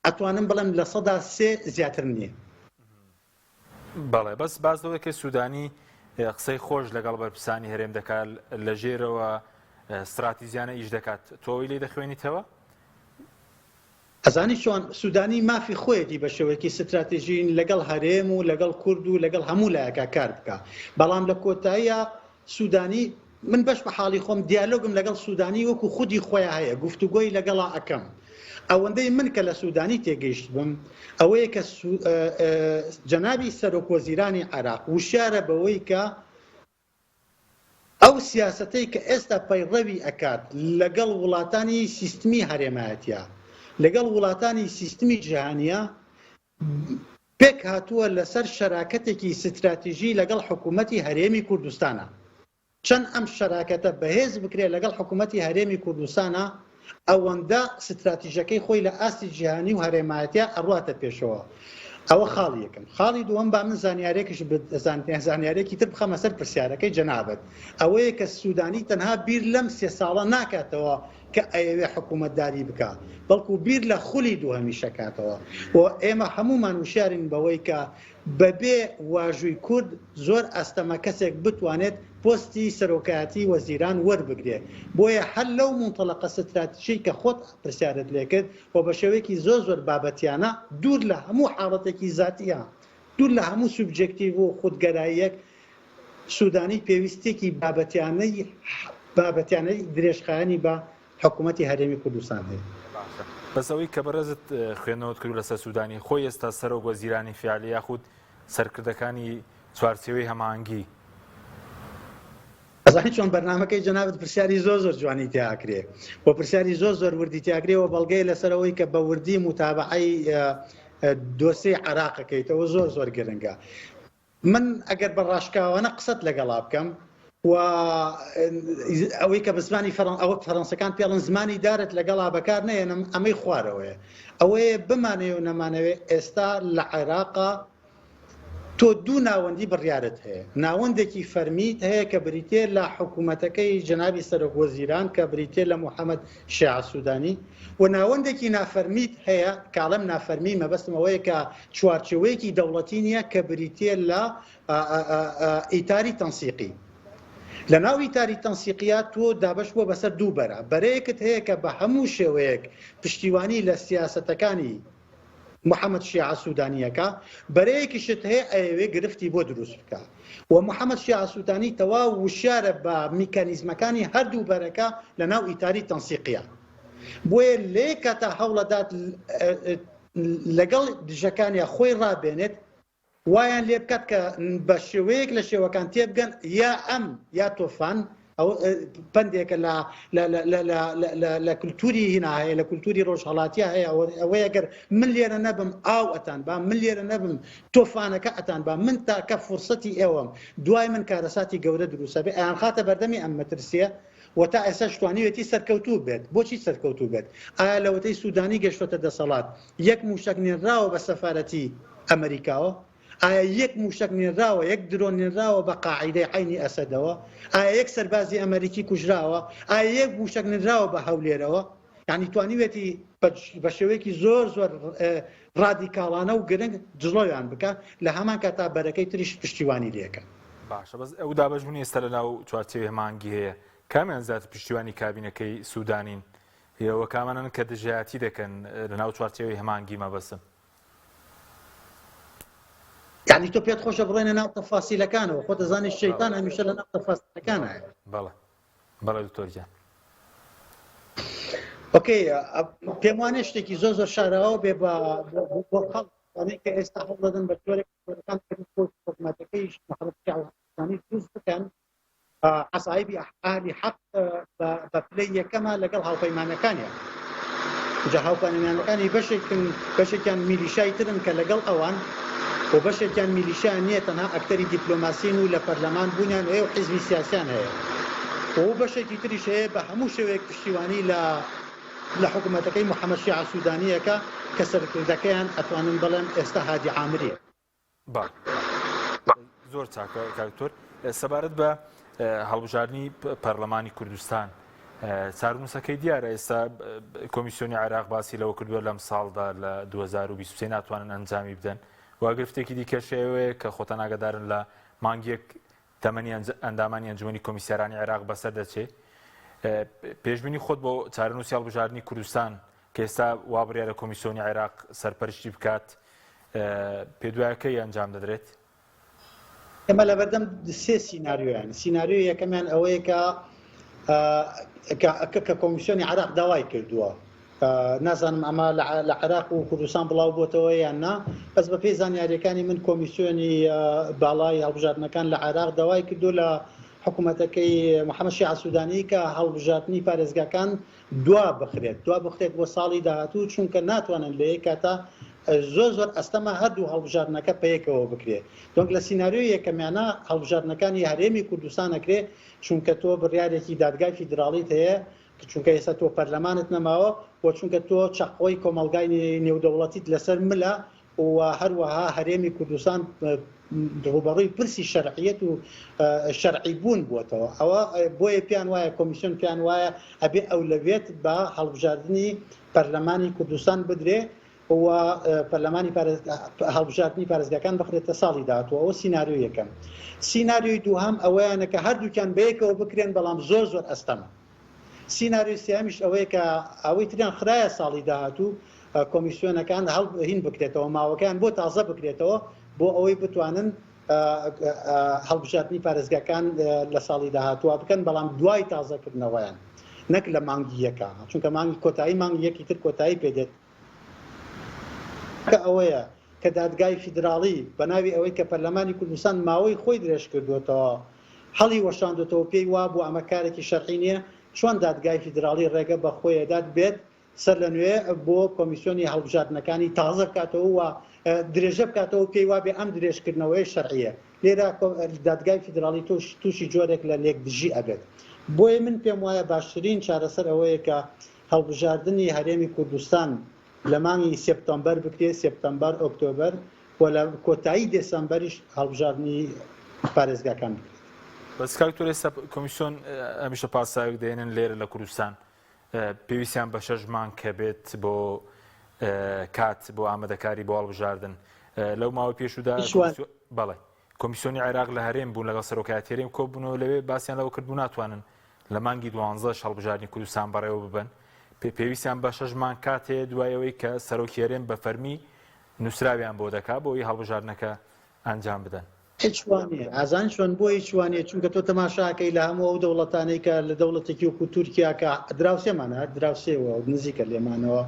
ئەتوانم بڵێم 3% زیاتر نییە. بەڵێ بەس باس لەوەی کە سوودانی قسەی خۆش لەگەڵ بەرپرسانی هەرێم دەکات لە ژێرەوە ستراتیزیانە ئیش دەکات تۆ ئەوەی لێ دەخوێنیتەوە؟ ئەزانی چۆن سوودانی مافی خۆیەتی بە شێوەیەکی ستراتیژی لەگەڵ هەرێم و لەگەڵ کورد و لەگەڵ هەموو لایەکا کار بکا بەڵام لە کۆتاییا سوودانی من بەش بە حاڵی خۆم دیالۆگم لەگەڵ سوودانی وەکو خودی خۆیا هەیە گفتوگۆی لەگەڵا ئەکەم ئەوەندەی من کە لە سوودانی تێگەیشتبم ئەوەیە کە جەنابی سەرۆک وەزیرانی عێراق وشیارە بەوەی کە ئەو سیاسەتەی کە ئێستا پەیڕەوی ئەکات لەگەڵ وڵاتانی سیستمی هەرێمایەتیا لەگەڵ وڵاتانی سیستمی جیهانیا پێکهاتووە لەسەر شەراکەتێکی ستراتیژی لەگەڵ حکوومەتی هەرێمی کوردستانە. چەند ئەم شەراکەتە بەهێز بکرێت لەگەڵ حکوومەتی هەرێمی کوردستانە، ئەوەندە ستراتیژەکەی خۆی لە ئاستی جیهانی و هەرێمایەتیا ئەڕواتە پێشەوە. ئەوە خاڵی یەکەم. خاڵی دووەم با من زانیارێکیش زانیارێکی تر بخەمە سەر پرسیارەکەی جەنابت ئەوەیە کە سوودانی تەنها بیر لەم سێ ساڵە ناکاتەوە کە ئەیەوێ حکوومەتداری بکا بەڵکو بیر لە خولی دووهەمیش ئەکاتەوە و ئێمە هەموومان وشیارین بەوەی کە بەبێ واژووی کورد زۆر ئەستەمە کەسێک بتوانێت پۆستی سەرۆکایەتی وەزیران وەربگرێ بۆیە هەر لەو مونتەلەقە ستراتیژەی کە خۆت پرسیارت لێکرد و بە شێوەیەکی زۆر زۆر بابەتیانە دوور لە هەموو حاڵەتێکی زاتیە دوور لە هەموو سوبجێکتیڤ و خودگەراییەک سودانی پێویستیەکی بابەتیانەی بابەتیانەی درێژخایەنی بە حکوومەتی هەرێمی کوردستان هەیە. باشە بەس ئەوەی کە بەڕێزت خوێندنەوەت کردو لەسەر سودانی خۆی ئێستا سەرۆک وەزیرانی فیعلی یاخود سەرکردەکانی چوارچێوەی هەماهەنگی ئەزانی چۆن بەرنامەکەی جەنابت پرسیاری زۆر زۆر جوانی تیاکرێ و پرسیاری زۆر زۆر وردی تیاکرێ و بەڵگەیە لەسەر ئەوەی کە بە وردی متابعەی دۆسیەی عێراقەکەیتەوە زۆر زۆر گرنگە من ئەگەر بە ڕاشکاوانە قسەت لەگەڵا بکەم و ئەوەی کە بە زمانی فەرەن ئەوە فەرەنسەکان پێڵن زمانی دارت لەگەڵا بەکار نەیەنم ئەمەی خوارەوەیە ئەوەیە بمانەوێ و نەمانەوێ ئێستا لە عێراقا تۆ دوو ناوەندی بڕیارت هەیە، ناوەندێکی فەرمیت هەیە کە بریتییە لە حکوومەتەکەی جەنابی سەرۆک وەزیران کە بریتییە لە محەمەد شیاع سوودانی و ناوەندێکی نافەرمیت هەیە کە ئەڵێم نافەرمی مەبەستم ئەوەیە کە چوارچێوەیەکی دەوڵەتی نییە کە بریتییە لە ئیتاری تەنسیقی. لە ناو ئیتاری تەنسیقییا تۆ دابەش بووە بەسەر دوو بەرە، بەرەیەکت هەیە کە بە هەموو شێوەیەک پشتیوانی لە سیاسەتەکانی محەمەد شیاع سودانیەکە بەرەیەکیشت هەیە ئەیەوێ گرفتی بۆ دروست بکا و محەمەد شیاع سودانی تەواو وشیارە بە میکانیزمەکانی هەردوو بەرەکە لە ناو ئیتاری تەنسیقیە بۆیە لەیەک کاتا هەوڵەدات لەگەڵ دژەکانیا خۆی ڕابێنێت وایان لێ بکات کە بە شێوەیەک لە شێوەکان تێبگەن یا ئەم یا تۆفان ئەو پەندێکە لە لە کولتوری هینا هەیە لە کولتوری ڕۆژهەڵاتیا هەیە ئەوەیە گەر من لێرە نەبم ئاو ئەتان با من لێرە نەبم تۆفانەکە ئەتان با من تاکە فرسەتی ئێوەم دوای من کارەساتی گەورە دروستە بێ ئەیان خاتە بەردەمی ئەم مەترسیە و تا ئێستا توانیوێتی سەرکەوتوو بێت بۆچی سەرکەوتوو بێت ئایا لەوەتەی سوودانی گەشتۆتە دەسەڵات یەک موشەک نێنراوە بە سەفارەتی ئەمریکاوە؟ ئایا یەک موشەک نێنراوە، یەک درۆن نێنراوە بە قاعیدەی عەینی ئەسەدەوە؟ ئایا یەک سەربازی ئەمریکی کوژراوە؟ ئایا یەک موشەک نێنراوە بە هەولێرەوە؟ یانی توانیوێتی بە شێوەیەکی زۆر زۆر ڕادیکاڵانە و گرنگ جڵەویان بکا، لە هەمان کاتا بەرەکەی تریش پشتیوانی لێکەن. باشە بەس ئەو دابەشبوونی ئێستا لە ناو چوارچێوەی هەماهەنگی هەیە کامیان زیاتر پشتیوانی کابینەکەی سودانین ئێوە کامانەن کە دژایەتی دەکەن لە ناو چوارچێوەی هەماهەنگی مەبەستم؟ یعنی تۆ پێت خۆشە بڕۆینە ناو تەفاسیلەکانەوە خۆت دەزانی شەیتان هەمیشە لە ناو تەفاسیلەکانایە. بەڵێ بەڵێ دکتۆر گیان. ئۆکەی پێم وانێ شتێکی زۆر زۆر شاراوە بێ بە بۆ خەڵک کە ئێستا هەوڵ دەدەن بە جۆرێک جۆرەکان حکومەتەکەی محەممەد شیعە دروست بکەن عەسایبی ئەهلی حەق بە پلەی یەکەمە لەگەڵ هاوپەیمانەکانیان جا هاوپەیمانەکانی بەشێکن بەشێکیان میلیشای ترن کە لەگەڵ ئەوان و بەشێکیان میلیشا نییە تەنها ئەکتەری دیپلۆماسین و لە پەرلەمان بوونیان هەیە و حیزبی سیاسیان هەیە و بەشێکی تریش هەیە بە هەموو شێوەیەک پشتیوانی لە لە حکوومەتەکەی محەممەد شیعە سوودانییەکە کە سەرکردەکەیان ئەتوانم بڵێم ئێستا هادی عامریە. بەڵێ زۆر چاکە کاک دکتۆر سەبارەت بە هەڵبژاردنی پەرلەمانی کوردستان چارنووسەکەی دیارە ئێستا کۆمیسیۆنی عێراق باسی لەوە کردووە لەم ساڵدا لە 2023 ناتوانن ئەنجامی بدەن و گرفتێکی دیکەش ئەوەیە کە خۆتان ئاگادارن لە مانگێک تەمەنی ئەندامانی ئەنجومەنی کۆمیسیارانی عێراق بەسەر دەچێ پێشبینی خۆت بۆ چارەنووسی هەڵبژاردنی کوردستان کە ئێستا وا بڕیارە کۆمیسیۆنی عێراق سەرپەرشتی بکات پێدوایە کەی ئەنجام دەدرێت؟ ئێمە لەبەردەم سێ سیناریۆیان سیناریۆی یەکەمیان ئەوەیە کە کە کۆمیسیۆنی عێراق داوای کردووە نازانم ئەمە لە عێراق و کوردستان بڵاو بۆتەوە یان نا بەس بە پێی زانیاریەکانی من کۆمیسیۆنی باڵای هەڵبژاردنەکان لە عێراق داوای کردو لە حکوومەتەکەی محەممەد شیعە سوودانی کە هەڵبژاردنی پارێزگاکان دوا بخرێت دوا بخرێت بۆ ساڵی داهاتوو چونکە ناتوانن لە یەک کاتا زۆر زۆر ئەستەمە هەردوو هەڵبژاردنەکە پەیەکەوە بکرێ دۆنک لە سیناریۆی یەکەمیانە هەڵبژاردنەکانی هەرێمی کوردستان ئەکرێ چونکە تۆ بڕیارێکی دادگای فیدراڵیت هەیە چونکە ئێستا تۆ پەرلەمانت نەماوە و چونکە تۆ چەقۆی کۆمەڵگای نێودەوڵەتیت لەسەر ملە. و هەروەها هەرێمی کوردستان ڕووبەڕووی پرسی شەرعیەت و شەرعی بوون بووەتەوە. ئەوە بۆیە پێیان وایە کۆمیسیۆن پێیان وایە ئەبێ ئەولەویەت بە هەڵبژاردنی پەرلەمانی کوردستان بدرێ و پەرلەمانی هەڵبژاردنی پارێزگاکان بخرێتە ساڵی داهاتوو. ئەوە سیناریۆی یەکەم. سیناریۆی دووهەم ئەوەیانە کە هەردووکیان بەیەکەوە بکرێن بەڵام زۆر زۆر ئەستەمە. سیناریۆی سێیەمیش ئەوەیە کە ئەوەی تریان خرایە ساڵی داهاتوو کۆمیسیۆنەکان هەڵ هین بکرێتەوە ماوەکەیان بۆ تازە بکرێتەوە بۆ ئەوەی بتوانن هەڵبژاردنی پارێزگاکان لە ساڵی داهاتووە بکەن بەڵام دوای تازەکردنەوەیان نەک لە مانگی یەکە چونکە مانگی کۆتایی مانگی یەکی تر کۆتایی پێدێت کە ئەوەیە کە دادگای فیدراڵی بە ناوی ئەوەی کە پەرلەمانی کوردستان ماوەی خۆی درێژ کردووەتەوە هەڵی وەشاندووەتەوە پێی وابوو ئەمە کارێکی شەرعی نییە، چۆن دادگای فیدراڵی ڕێگە بە خۆی ئەدات بێت سەر لە نوێ بۆ کۆمیسیۆنی هەڵبژاردنەکانی تازە بکاتەوە و درێژە بکاتەوە پێی وابێ ئەم درێژکردنەوەیە شەرعیە. لێرە دادگای فیدراڵی تووشی جۆرێک لە لێکدژی ئەبێت. بۆیە من پێم وایە باشترین چارەسەر ئەوەیە کە هەڵبژاردنی هەرێمی کوردستان لە مانگی سێپتەمبەر بکرێت، سێپتەمبەر، ئۆکتۆبەر، و لە کۆتایی دێسەمبەریش هەڵبژاردنی پارێزگاکان بکرێت. بەس کاک تۆر ئێستا کۆمیسیۆن هەمیشە پاساوێک دەێنن لێرە لە کوردستان پێویستیان بە شەش مانگ کە بێت بۆ کات بۆ ئامادەکاری بۆ هەڵبژاردن لەو ماوەی پێشودا بەڵێ کۆمیسیۆنی عێراق لە هەرێم بوون لەگەڵ سەرۆکایەتی هەرێم کۆبوونەوە لەوێ باسیان لەوە کردبوو ناتوانن لە مانگی دوانزەش هەڵبژاردنی کوردستان بەڕێوە ببەن پێویستیان بە شەش مانگ کات هەیە دوای ئەوەی کە سەرۆکی هەرێم بە فەرمی نووسراویان بۆ دەکا بۆ ئەوەی هەڵبژاردنەکە ئەنجام بدەن. هیچ وا نییە. ئازانی چۆن بۆ هیچ وا نییە چونکە تۆ تەماشاکەی لە هەموو ئەو دەوڵەتانەی کە لە دەوڵەتێکی وەکو تورکیا کە دراوسێمانە هەر دراوسێوە و نزیکە لێمانەوە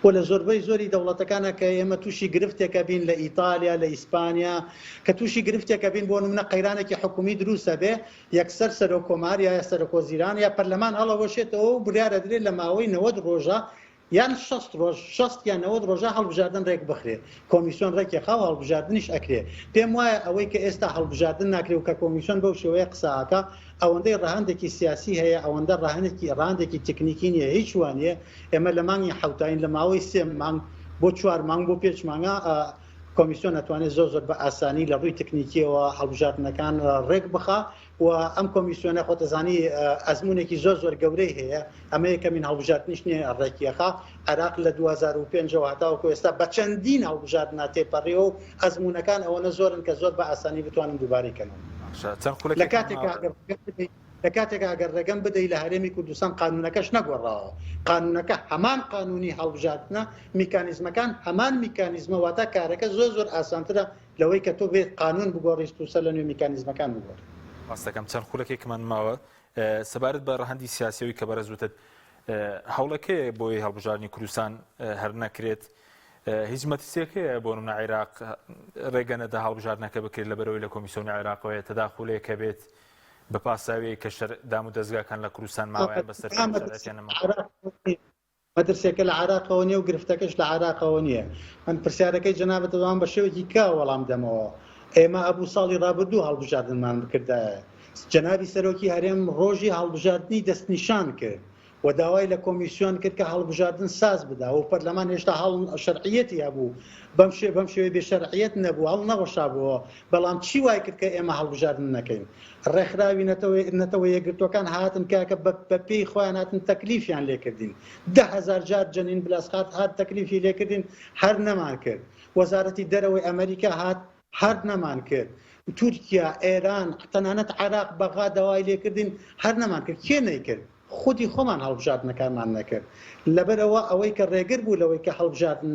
و لە زۆربەی زۆری دەوڵەتەکانە کە ئێمە تووشی گرفتێکە بین لە ئیتالیا لە ئیسپانیا کە تووشی گرفتێکە بین بۆ نمونە قەیرانێکی حکومی دروست ئەبێ یەکسەر سەرۆک کۆمار یا سەرۆک وەزیران یا پەرلەمان هەڵەوەشێتەوە و بڕیار ئەدرێت لە ماوەی 90 ڕۆژە یان 60 ڕۆژ 60 یان 90 ڕۆژە هەڵبژاردن ڕێک بخرێ کۆمیسیۆن ڕێکێخا و هەڵبژاردنیش ئەکرێ پێم وایە ئەوەی کە ئێستا هەڵبژاردن ناکرێ و کە کۆمیسیۆن بەو شێوەیە قسە ئەکا ئەوەندەی ڕەهەندێکی سیاسی هەیە ئەوەندە ڕەهەنێکی ڕەهەندێکی تکنیکی نییە هیچ وانە ئێمە لە مانگی حوتاین لە ماوەی سێ مانگ بۆ چوار مانگ بۆ پێنج مانگە کۆمیسیۆن ئەتوانێت زۆر زۆر بە ئاسانی لە ڕووی تکنیکیەوە هەڵبژاردنەکان ڕێک بخا و ئەم کۆمیسیۆنە خۆتەزانی ئەزمونێکی زۆر زۆر گەورەی هەیە ئەمە یەکەمین هەڵبژاردنیش نییە ڕێکیەخا عێراق لە 2005ەوە هەتاوەکو ئێستا بە چەندین هەڵبژاردنا تێپەڕیوە و ئەزمونەکان ئەوەنە زۆرن کە زۆر بە ئاسانی بتوانن دووبارەی کەنەوە چەند خولەکێک لە کاتێکا ئەگەر لە کاتێکا ئەگەر ڕێگەم بدەی لە هەرێمی کوردستان قانونەکەش نەگۆڕاوە، قانونەکە هەمان قانونی هەڵبژاردنە، میکانیزمەکان هەمان میکانیزمە، واتە کارەکە زۆر زۆر ئاسانترە لەوەی کە تۆ بێت قانون بگۆڕیت و سەر لە نوێ میکانیزمەکان بگۆڕیت. ڕاست دەکەم چەند خولەکێکمان ماوە سەبارەت بە ڕەهەندی سیاسیەوەی کە بەڕێز وتت هەوڵەکەیە بۆی هەڵبژاردنی کوردستان هەر نەکرێت هیچ مەترسیەک هەیە بۆ نمونە عێراق ڕێگە نەدا هەڵبژاردنەکە بکرێت لەبەرەوەی لە کۆمیسیۆنی عێراقەوەیە تەداخولێک هەبێت بە پاساوی کە شەر دام و دەزگاکان لە کوردستان ماوەیان بەسەر شەرعیەتیان نەما. مەترسیەکە لە عێراقەوە نیە و گرفتەکەش لە عێراقەوە نیە. من پرسیارەکەی جەنابت دەتوانم بە شێوەیەکی کە وەڵام دەمەوە. ئێمە ئەبوو ساڵی ڕابردوو هەڵبژاردنمان بکردایە. جەنابی سەرۆکی هەرێم ڕۆژی هەڵبژاردنی دەستنیشان کرد. و داوای لە کۆمیسیۆن کرد کە هەڵبژاردن ساز بدا و پەرلەمان هێشتا هەڵ شەرعیەتی هەبوو بەم شێ بەم شێوەی بێ شەرعیەت نەبوو هەڵ نەوەشابووەوە بەڵام چی وای کرد کە ئێمە هەڵبژاردن نەکەین ڕێکخراوی نەتەوە نەتەوە یەکگرتووەکان هاتن کاکە بە بە پێی خۆیان هاتن تەکلیفیان لێکردین 10000 جار جەنین بلاسخارت هات تەکلیفی لێکردین هەر نەمان کرد وەزارەتی دەرەوەی ئەمریکا هات هەر نەمان کرد. تورکیا، ئێران، تەنانەت عێراق، بەغا داوای لێکردین، هەر نەمان کرد. کێ نەیکرد؟ خودی خۆمان هەڵبژاردنەکانمان نەکرد. لەبەرئەوە ئەوەی کە ڕێگر بوو لەوەی کە هەڵبژاردن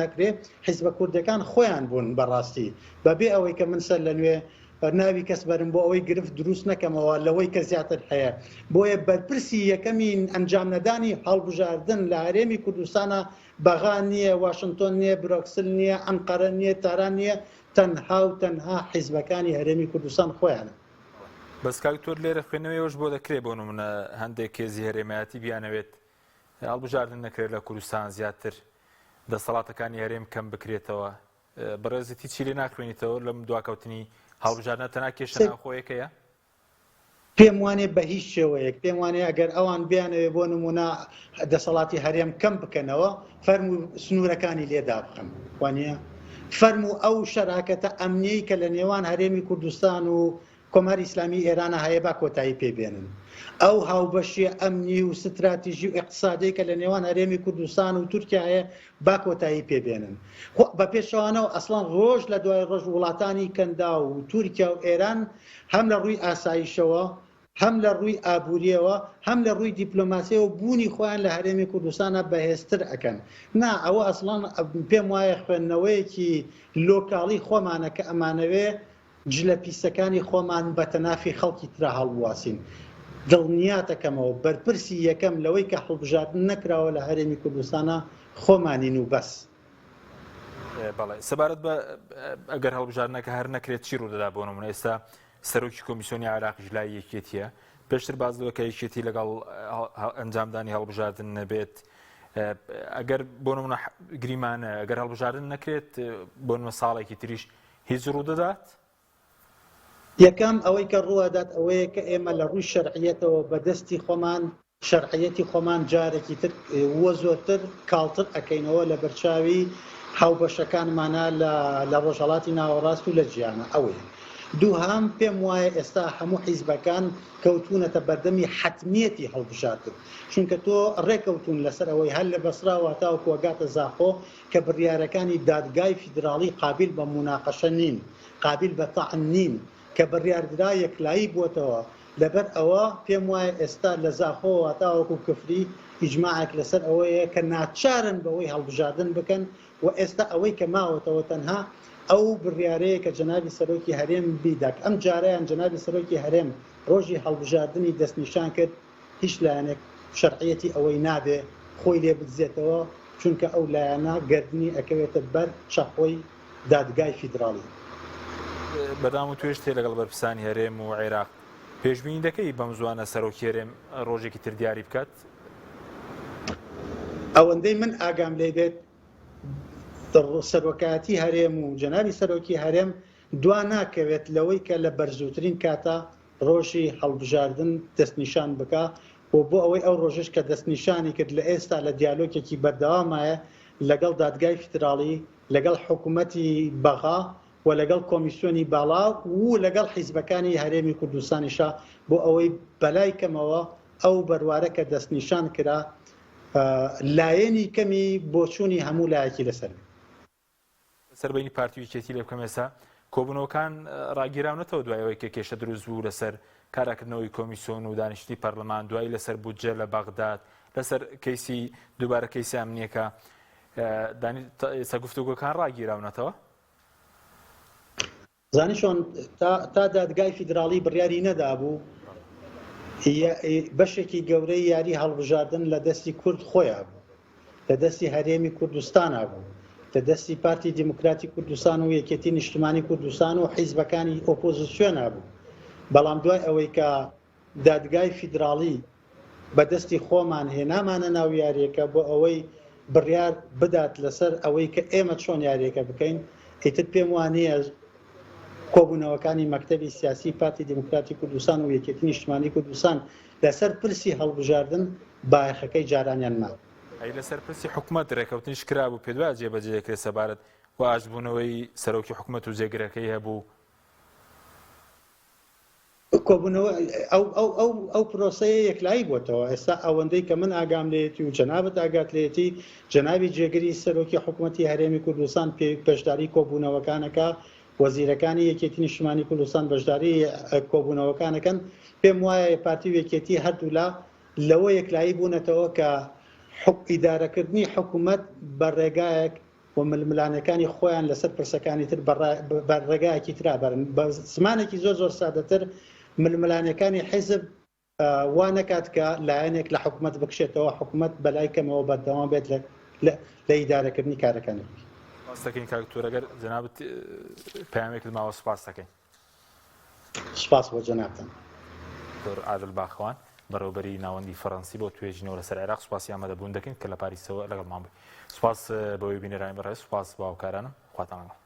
نەکرێ، حیزبە کوردیەکان خۆیان بوون بە ڕاستی. بە بێ ئەوەی کە من سەر لە نوێ ناوی کەس بەرم بۆ ئەوەی گرفت دروست نەکەمەوە لەوەی کە زیاتر هەیە. بۆیە بەرپرسی یەکەمی ئەنجامنەدانی هەڵبژاردن لە هەرێمی کوردستانا بەغا نییە، واشنتۆن نییە، برۆکسل نییە، ئەنقەرە نییە، تاران نییە، تەنها و تەنها حیزبەکانی هەرێمی کوردستان خۆیانن. بەس کاک تۆر لێرە خوێندنەوەی ئەوەش بۆ دەکرێ بۆ نمونە هەندێک هێزی هەرێمایەتی بیانەوێت هەڵبژاردن نەکرێت لە کوردستان زیاتر دەسەڵاتەکانی هەرێم کەم بکرێتەوە بەڕێزت هیچی لێ ناخوێنیتەوە لەم دواکەوتنی هەڵبژاردنە تەنها کێشە ناوخۆیەکەیە؟ پێم وانیە بە هیچ شێوەیەک، پێم وانیە ئەگەر ئەوان بیانەوێ بۆ نموونە دەسەڵاتی هەرێم کەم بکەنەوە، فەرموو سنوورەکانی لێ دابخەن، وانیە؟ فەرموو ئەو شەراکەتە ئەمنیەی کە لە نێوان هەرێمی کوردستان و کۆماری ئیسلامی ئێرانە هەیە با کۆتایی پێ بێنن. ئەو هاوبەشیە ئەمنی و ستراتیژی و ئیقتسادیەی کە لە نێوان هەرێمی کوردستان و تورکیا هەیە با کۆتایی پێ بێنن. خۆ بە پێچەوانەوە ئەسڵەن ڕۆژ لە دوای ڕۆژ وڵاتانی کەنداو و تورکیا و ئێران هەم لە ڕووی ئاسایشەوە هەم لە ڕووی ئابووریەوە هەم لە ڕووی دیپلۆماسیەوە بوونی خۆیان لە هەرێمی کوردستانا بەهێزتر ئەکەن. نا ئەوە ئەسڵەن پێم وایە خوێندنەوەیەکی لۆکاڵی خۆمانە کە ئەمانەوێ جلە پیسەکانی خۆمان بە تەنافی خەڵکی ترا هەڵبواسین. دڵنیاتەکەمەوە بەرپرسی یەکەم لەوەی کە هەڵبژاردن نەکراوە لە هەرێمی کوردستانا خۆمانین و بەس. بەڵێ سەبارەت بە ئەگەر هەڵبژاردنەکە هەر نەکرێت چی ڕوودەدا بۆ نمونە ئێستا سەرۆکی کۆمیسیۆنی عێراقیش لای یەکێتیە پێشتر باس لەوە کە یەکێتی لەگەڵ ئەنجامدانی هەڵبژاردن نەبێت ئەگەر بۆ نمونە گریمانە ئەگەر هەڵبژاردن نەکرێت بۆ نمە ساڵێکی تریش هیچ ڕوودەدات؟ یەکەم، ئەوەی کە ڕووئەدات ئەوەیە کە ئێمە لە ڕووی شەرعیەتەوە بە دەستی خۆمان شەرعیەتی خۆمان جارێکی تر و زۆرتر کاڵتر ئەکەینەوە لە بەرچاوی هاوبەشەکانمانا لە لە ڕۆژهەڵاتی ناوەڕاست و لە جیهانا. ئەوەیە. دووهەم، پێم وایە ئێستا هەموو حیزبەکان کەوتوونەتە بەردەمی حەتمیەتی هەڵبژاردن. چونکە تۆ ڕێکەوتوون لەسەر ئەوەی هەر لە بەسراوە تاوەکو ئەگاتە زاخۆ کە بڕیارەکانی دادگای فیدراڵی قابیل بە موناقەشە نین، قابیل بە تەعن نین، کە بڕیاردرا یەکلایی بووەتەوە، لەبەر ئەوە پێم وایە ئێستا لە زاخۆوە تاوەکو کفری ئیجماعێک لەسەر ئەوەیە کە ناچارن بەوەی هەڵبژاردن بکەن و ئێستا ئەوەی کە ماوەتەوە تەنها ئەو بڕیارەیە کە جەنابی سەرۆکی هەرێم بیدا کە ئەم جارەیان جەنابی سەرۆکی هەرێم ڕۆژی هەڵبژاردنی دەستنیشان کرد هیچ لایەنێک شەرعیەتی ئەوەی نابێ خۆی لێ بدزێتەوە، چونکە ئەو لایەنە گەردنی ئەکەوێتە بەر چەقۆی دادگای فیدراڵی. بەدام و توێژ تێ لەگەڵ بەرپرسانی هەرێم و عێراق، پێشبینی دەکەی بەمزوانە سەرۆکی هەرێم ڕۆژێکی تر دیاری بکات؟ ئەوەندەی من ئاگام لێ بێت سەرۆکایەتی هەرێم و جەنابی سەرۆکی هەرێم دوا ناکەوێت لەوەی کە لە بەرزووترین کاتا ڕۆژی هەڵبژاردن دەستنیشان بکا و بۆ ئەوەی ئەو ڕۆژەش کە دەستنیشانی کرد لە ئێستا لە دیالۆگێکی بەردەوامایە لەگەڵ دادگای فیدراڵی، لەگەڵ حکومەتی بەغا و لەگەڵ کۆمیسیۆنی باڵا و لەگەڵ حیزبەکانی هەرێمی کوردستانیشا بۆ ئەوەی بەلای کەمەوە ئەو بەروارە کە دەستنیشان کرا لایەنی کەمی بۆچوونی هەموو لایەکی لەسەر بێت. سەر بەینی پارتی و یەکێتی لێ بکەم ئێستا کۆبوونەوەکان ڕاگیراونەتەوە دوای ئەوەی کە کێشە دروست بوو لەسەر کاراکردنەوەی کۆمیسیۆن و دانیشتنی پەرلەمان دوایی لەسەر بودجە لە بەغداد لەسەر کەیسی دووبارە کەیسی ئەمنیەکە ئێستا گفتوگۆکان ڕاگیراونەتەوە. زانی چۆن تا دادگای فیدراڵی بڕیاری نەدابوو بەشێکی گەورەی یاری هەڵبژاردن لە دەستی کورد خۆیان بوو لە دەستی هەرێمی کوردستانا بوو لە دەستی پارتی دیموکراتی کوردستان و یەکێتی نیشتمانی کوردستان و حیزبەکانی ئۆپۆزیسیۆنا بوو بەڵام دوای ئەوەی کە دادگای فیدراڵی بە دەستی خۆمان هێنامانە ناو یاریەکە بۆ ئەوەی بڕیار بدات لەسەر ئەوەی کە ئێمە چۆن یاریەکە بکەین، ئیتر پێم وانییە کۆبوونەوەکانی مەکتەبی سیاسی پارتی دیموکراتی کوردستان و یەکێتی نیشتمانی کوردستان لەسەر پرسی هەڵبژاردن بایەخەکەی جارانیان مابێت. ئەی لەسەر پرسی حکومەت رێکەوتنیش کرابوو پێت وایە جێبەجێ دەکرێت سەبارەت وە ئاشتبوونەوەی سەرۆکی حکومەت و جێگرەکەی هەبوو؟ کۆبوونەوە ئەو ئەو ئەو ئەو پرۆسەیە یەکلایی بۆتەوە ئێستا ئەوەندەی کە من ئاگام لێیەتی و جەنابت ئاگات لێیەتی جەنابی جێگری سەرۆکی حکوومەتی هەرێمی کوردستان پێ بەشداری کۆبوونەوەکانەکە وەزیرەکانی یەکێتی نیشتمانی کوردستان بەشداری کۆبوونەوەکانەکەن پێم وایە پارتی و یەکێتی هەردوولا لەوە یەکلایی بوونەتەوە کە ئیدارەکردنی حکوومەت بە ڕێگایەک و ململانێکانی خۆیان لەسەر پرسەکانی تر بە ڕێگایەکی ترا بەرن. بە زمانێکی زۆر زۆر سادەتر ململانێکانی حیزب وا نەکات کە لایەنێک لە حکومەت بکشێتەوە، حکومەت بەلای کەمەوە بەردەوام بێت لە ئیدارەکردنی کارەکانی خۆی. سپاست دەکەین کاک دکتۆر، ئەگەر جەنابت پەیامێکت ماوە سپاست دەکەین. سوپاس بۆ جەنابتان. دکتۆر عادل باخەوان، بەڕێوەبەری ناوەندی فەرەنسی بۆ توێژینەوە لەسەر عێراق، سوپاسی ئامادەبوون دەکەین کە لە پاریسەوە لەگەڵمان بووی. سوپاس بۆ بینەرانی بەڕێز، سوپاس بۆ هاوکارانم. خواتان لەگەڵ.